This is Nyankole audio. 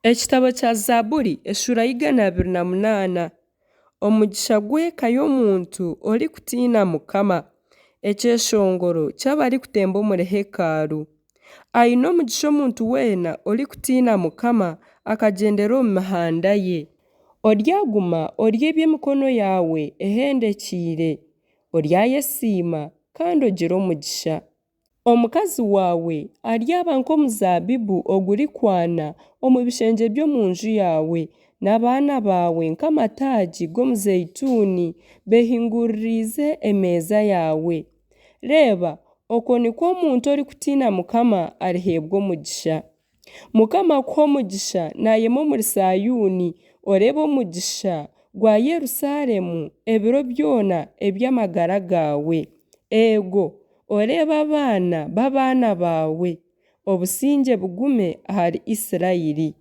Ekitabo kya Zaaburi eshuura 128. Omugisha gw'eka y'omuntu orikutiina Mukama. Ekyeshongoro ky'abarikutemba omuri hekalu. Aine omugisha omuntu weena orikutiina Mukama, akagyendera omu mihanda ye. Oryaguma orye ebi emikono yaawe ehendekyeire, oryayesiima kandi ogire omugisha. Omukazi waawe aryaba nk'omuzaabibu ogurikwana omu bishengye by'omu nju yaawe, n'abaana baawe nk'amataagi g'omuzeituuni beehinguririize emeeza yaawe. Reeba, okwo nikwo omuntu orikutiina Mukama ariheebwa omugisha. Mukama akuhe omugisha naayema omuri Saayuuni, oreebe omugisha gwa Yerusalemu ebiro byona eby'amagara gaawe. Eego, oreebe abaana b'abaana baawe. Obusingye bugume ahari Israeli.